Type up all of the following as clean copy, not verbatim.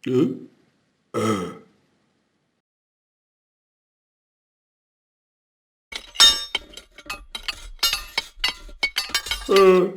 Huh? Uh, uh.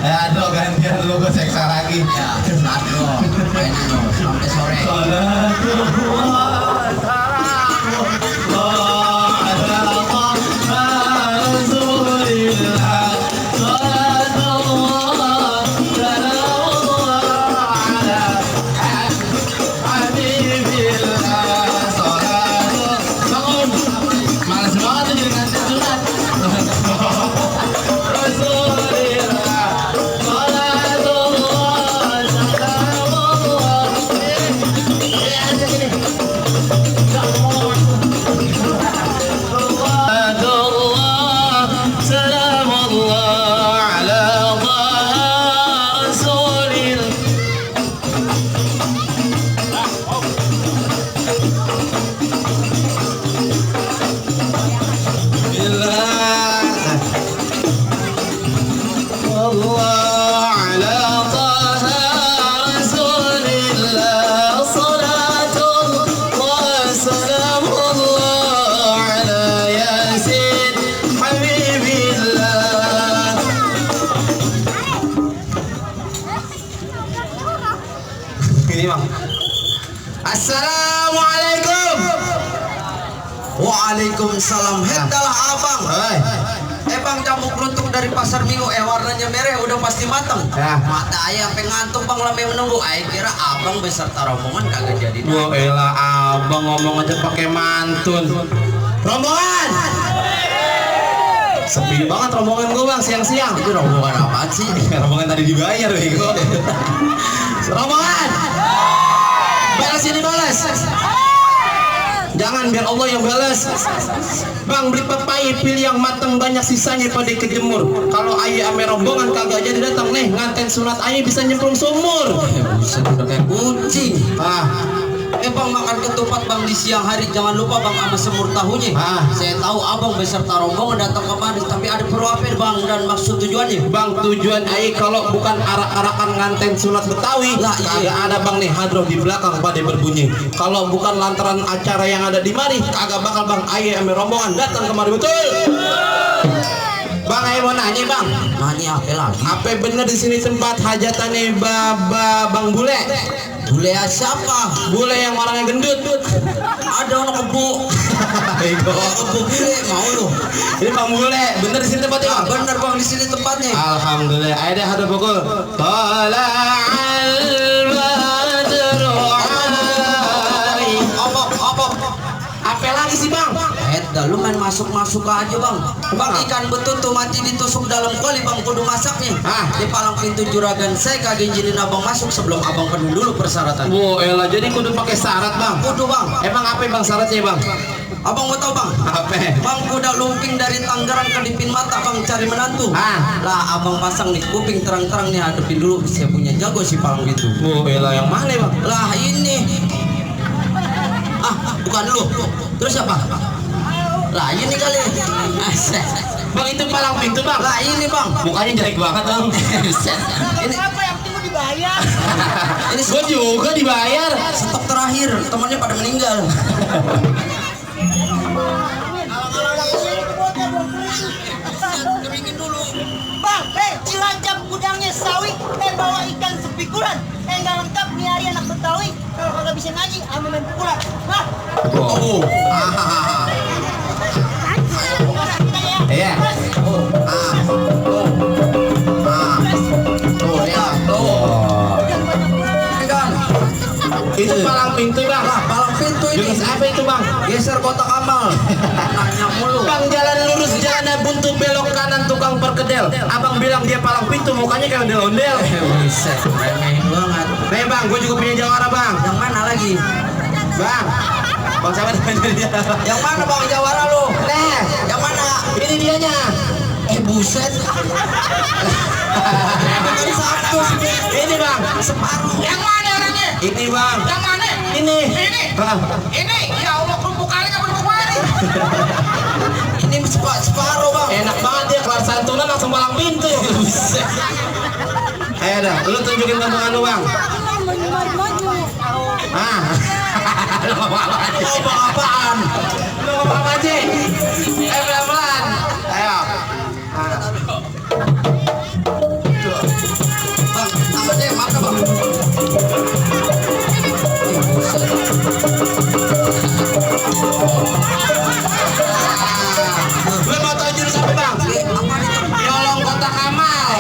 Aduh gantian lu gue seksa lagi. Ya, aduh, main dulu sampai sore. Males banget tuh jadi ngantin sunat. Waalaikumsalam. Hendaklah abang. Hei. Bang jamu keluntuk dari pasar minggu warnanya merah udah pasti matang. Ya. Mata ayah sampai ngantuk bang lama menunggu. Ayah kira abang beserta rombongan kagak jadi. Wah elah abang ngomong aja pakai mantun. Rombongan. Sepi banget rombongan gue bang siang-siang. Itu rombongan apaan sih? Rombongan tadi dibayar bego. Rombongan. Balas ini balas. Jangan biar Allah yang balas. Bang beli papai pilih yang matang banyak sisanya pada kejemur. Kalau ayah ame rombongan kagak jadi datang nih nganten sunat ayah bisa nyemplung sumur. Bisa udah kayak kucing. Bang makan ketupat bang di siang hari jangan lupa bang sama semur tahunya. Saya tahu abang beserta rombongan datang kemari tapi ada perlu apa bang dan maksud tujuannya? Bang tujuan ayah kalau bukan arak-arakan nganten sunat Betawi lah, kagak ada bang nih hadroh di belakang pada berbunyi. Kalau bukan lantaran acara yang ada di mari kagak bakal bang ayah ame rombongan datang kemari betul. Bang ayah mau nanya bang. Nanya apa lagi? Apa bener di sini tempat hajatannya Bang Bule? Bule siapa? Bule yang orangnya gendut. Ada orang kebu. Bego. Kebu bule mau lu. Ini Bang Bule, bener di sini tempatnya? Ah, bener bang di sini tempatnya. Alhamdulillah. Ayo dah ada pukul. Tala'al badru alai. Apa? Apa lagi sih bang? Dah lu main masuk aja bang. Bang ikan betutu mati ditusuk dalam kuali bang kudu masaknya. Di palang pintu juragan saya kagak izinin abang masuk sebelum abang penuhi dulu persyaratan. Wow elah jadi kudu pakai syarat bang. Kudu bang. Emang apa bang syaratnya bang? Abang mau tahu bang? Apa? Bang kuda lumping dari Tangerang kedipin mata bang cari menantu. Lah abang pasang nih kuping terang-terang nih hadepin dulu saya punya jago si palang gitu. Wow elah yang mana bang? Lah ini. Bukan lu. Terus siapa? Lah ini kali. Bang itu palang pintu bang. Lah ini bang. Mukanya jelek banget bang. Ini apa yang penting dibayar? Ini Gue juga dibayar. stok terakhir temannya pada meninggal. Keringin dulu. Bang, cilacap gudangnya sawi, bawa ikan sepikulan. Nggak lengkap nih hari anak Betawi. Kalau kagak bisa ngaji, ame main pukulan. Bah. Oh. Iya. Itu palang pintu bang. Palang pintu ini. Jenis apa itu bang? Geser kotak amal. Nanya mulu. Bang jalan lurus jalan buntu belok kanan tukang perkedel. Abang bilang dia palang pintu mukanya kayak ondel-ondel. Buset, remeh banget. Nih bang, gue juga punya jawara bang. Yang mana lagi? Bang, bang siapa namanya dia? Yang mana bang jawara lu? Yang mana? Ini dianya. Buset. Bukan satu. Ini bang, Separuh. Yang mana orangnya? ini bang. Yang mana? Ini. Ini. Ini. Ya Allah, kerupuk kalinya berkemari. Ini separuh bang. Enak banget dia kelar santunan langsung palang pintu. Ayo dah, lu tunjukin gantungan lu bang. Lu ngomong apa aja? Ngomong apaan? Lu ngomong apa aja? Ayo pelan-pelan. Ayo. Bang, tangannya yang mana bang? Lu mau tau jurus apa bang? Apaan itu? Nyolong kotak amal.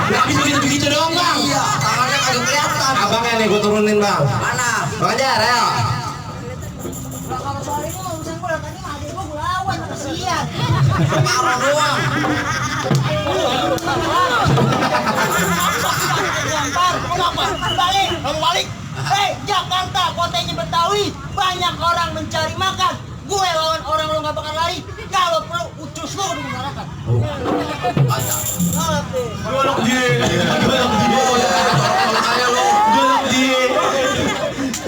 Gak habis begitu-begitu doang bang. Iya, tangannya kagak kelihatan. Abangnya nih gue turunin bang. Mana? Bang ajar, ayo. Kalau soal itu urusan gue tadi mah adik gue ngelawan, kasihan. Separuh doang. Gampar, kenapa? Balik, kamu balik. Jakarta, kotanya Betawi, banyak orang mencari makan. Gue lawan orang lo gak bakal lari. Kalau perlu ucus lo di masyarakat. Golok dia. Golok dia. Kayak lo. Golok dia.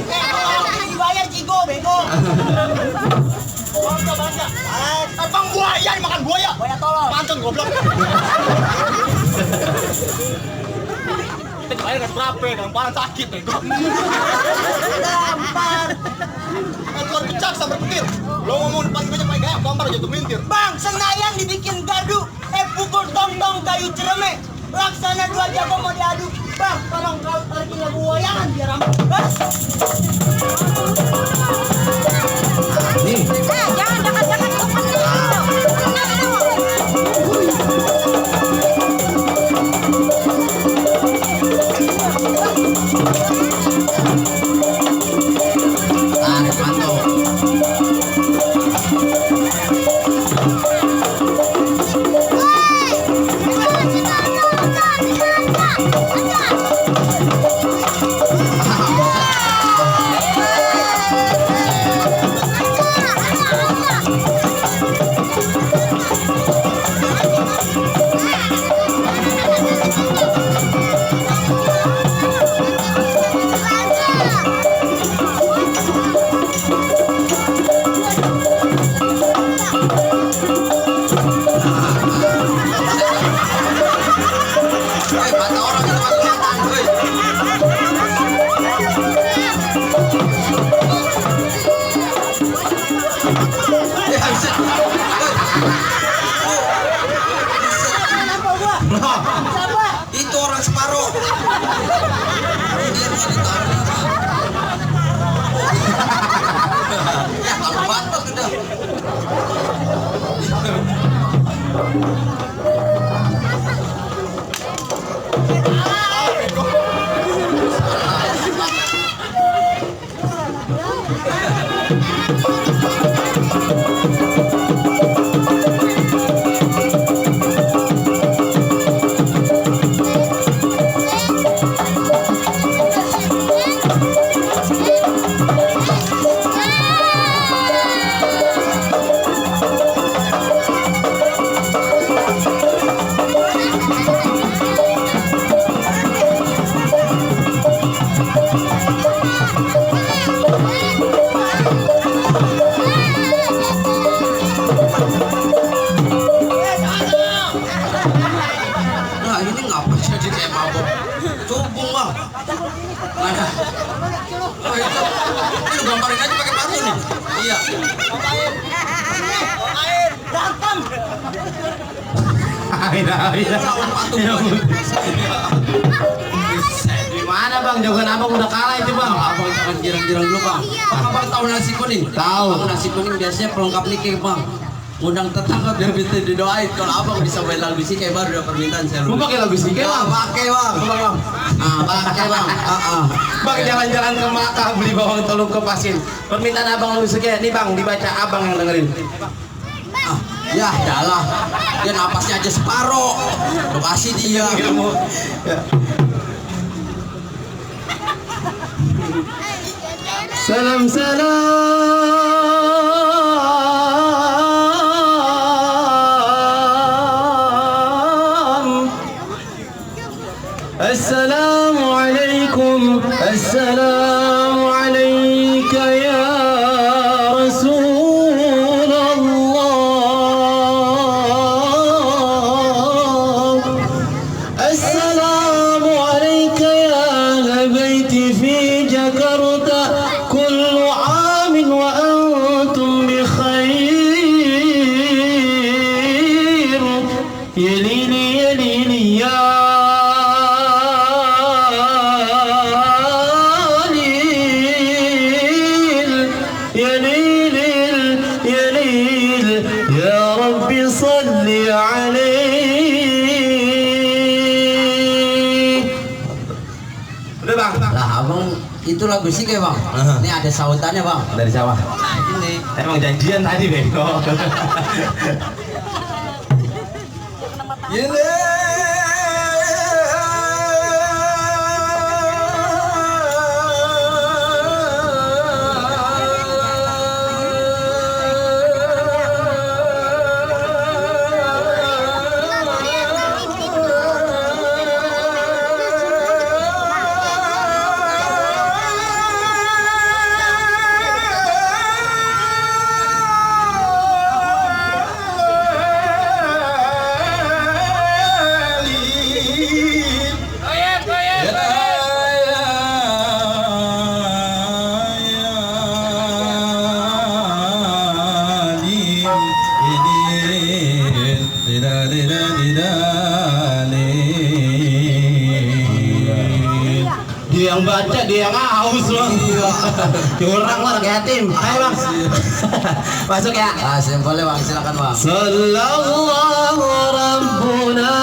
Kalau dibayar cigo, bego. Bangga. Terbang buaya, dimakan buaya. Buaya tolong. Pantun goblok. Kita dibayar kan berapa? Gampang sakit, bego. Gampang. Keluar pecah sampai petir. Lo ngomong depan gue pakai gaya gambar jatuh melintir. Bang, Senayan dibikin gaduh. Pukul tong-tong kayu cereme. Laksana dua jago mau diadu. Bang, tolong kau tarikin lagu wayangan biar aman. Nih. Jangan Siapa? Itu orang separuh. Dia mau ditaruh. Ya kalau batas sudah. Nah ini ngapa jadi kayak mabuk? Cubung bang. Nah, oh itu, ini gambarin aja pakai batu nih. Iya. Air, berantem. Lawan batu. Gimana bang, jagoan abang udah kalah itu bang. Abang jangan girang-girang dulu bang. Abang tahu nasi kuning? Tahu. Abang nasi kuning biasanya pelengkap nikah bang. Undang tetangga biar bisa didoain. Kalau abang bisa main lagu sih kayak baru ada permintaan saya. Lu pakai lagu sih Ya, bang? pakai bang. Bang. Ah, pakai bang. Bang jalan-jalan ke Makkah beli bawang tolong ke pasin. Permintaan abang lagu sekian nih bang, dibaca abang yang dengerin. Ah, ya, jalan. Dia napasnya aja separuh. Lu kasih dia. Ilmu. Ya. Salam salam. Assalamualaikum. Assalamualaikum ya Rasulullah. Assalamualaikum ya ahla baiti fi Jakarta. كل عام وأنتم بخير يا ليلي يا ليلي يا ليل يا ليل يا ليل يا ربي صل عليه. Udah bang. Lah abang itu lagu sih kayak bang. Ini ada sautannya bang. Dari sawah. Nah ini. Emang janjian tadi bego. Dia yang baca, dia yang haus loh. Curang lah, kayak yatim. Ayo bang, masuk ya. Ah, boleh bang, silakan bang. Sallallahu Rabbuna